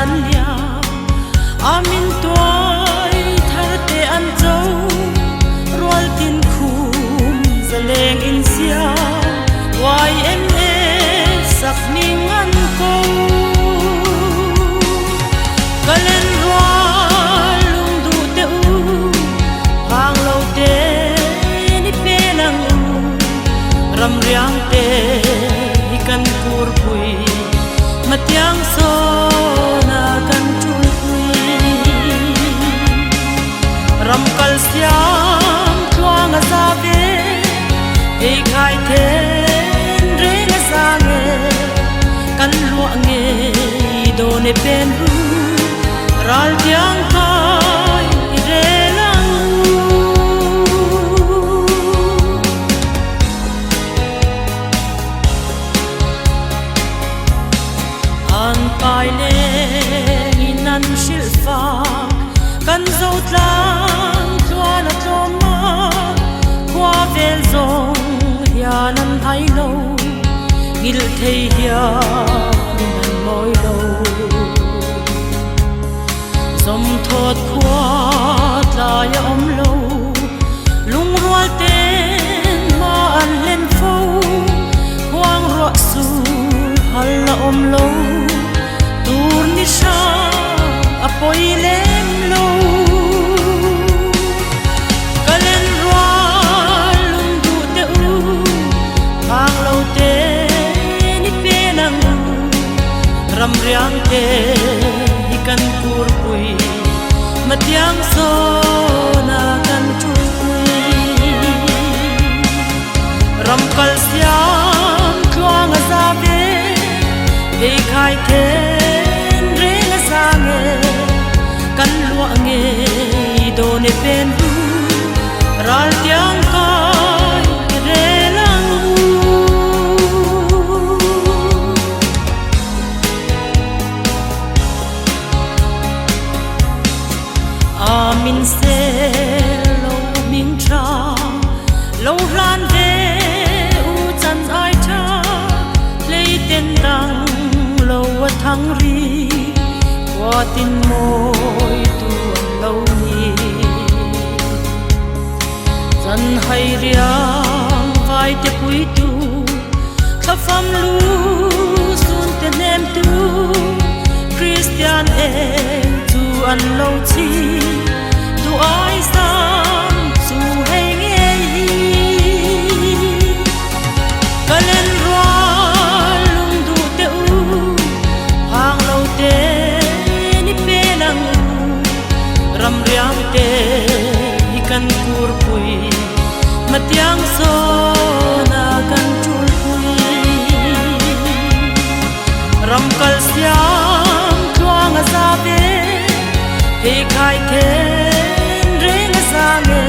an liam, Amin tuai thar te an cho, Rual tin khum zaleng in siam, YMA sak hming an ko. Ka len rual lung duh teh u, Hang lo te ni pen ang u, Ram riang te hi kan kurpui, Matiang sawna kan ṭulpui. Ram kal siam tluang a za ve, Phei khai then reng a za nge, Kan luah ngei dawn e pen ru, Ral tiang kai i rel ang u. An pai leng in an hrilh fak, kan zo tlang tluan a tlawm a, khua vel zawng hian an hai lo, ngilh thei hian in an mawi lo. Zawmthawt khua tlai a awm lo, lungrual ten hma an hlen fo, huang ruah sul hal a awm lo, tur ni hrang a pawi lem lo. Ka len rual lung duh teh u, hang lo te ni pen ang u, Ram riang te hi kan kurpui, Matiang sawna kan ṭulpui. Ram kal siam tluang a za ve, Phei khai then reng a za nge, Kan luah ngei dawn e pen ru, Ral tiang kai i rel ang u. Amin sel lo hming tha, lo hlan ve u chan ai tha, hlei ten dang lo a thang ri, khua tin mawi tu an lo ni. Chan hai riang vai te pui tu, Thlafam lu sun te hnem tu, Kristian eng chu an lo chhi, Tu ai sang chu hei ngei hi. Ka len rual lung duh teh u, Hang lo te ni pen ang u, Ram riang te hi kan kurpui, Matiang sawna kan ṭulpui. Ram kal siam tluang a za ve, Phei khai then reng a za nge,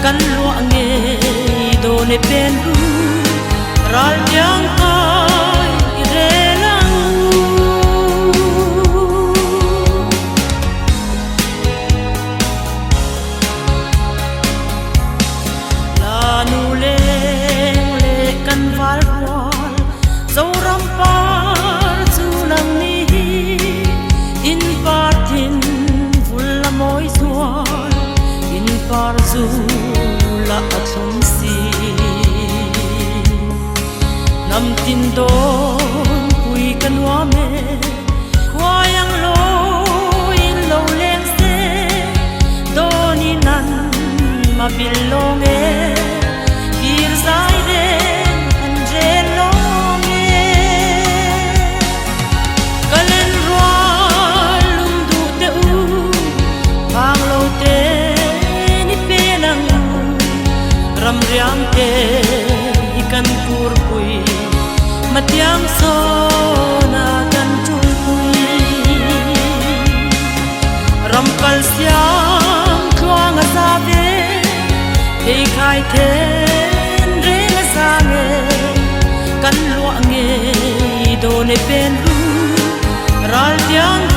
Kan luah ngei dawn e pen ru, Ral tiang kai i rel ang u. La nu leng leh kan val rual, Zoram par chu nang ni hi, In par thin vul la mawi zual, In par zu la a thlum si. Hnam tin dawn pui ka nuam e, Khuai ang lo in lo leng se, Dawn in an ma bil lawng e, Kir zai reng an rel lawng e. Ka len rual lung duh teh u, Vang lo te ni pen ang u, Ram riang te hi kan kurpui, Matiang sawna kan ṭulpui. Ram kal siam tluang a za ve, Phei khai then reng a za nge, Kan luah ngei dawn e pen ru, Ral tiang.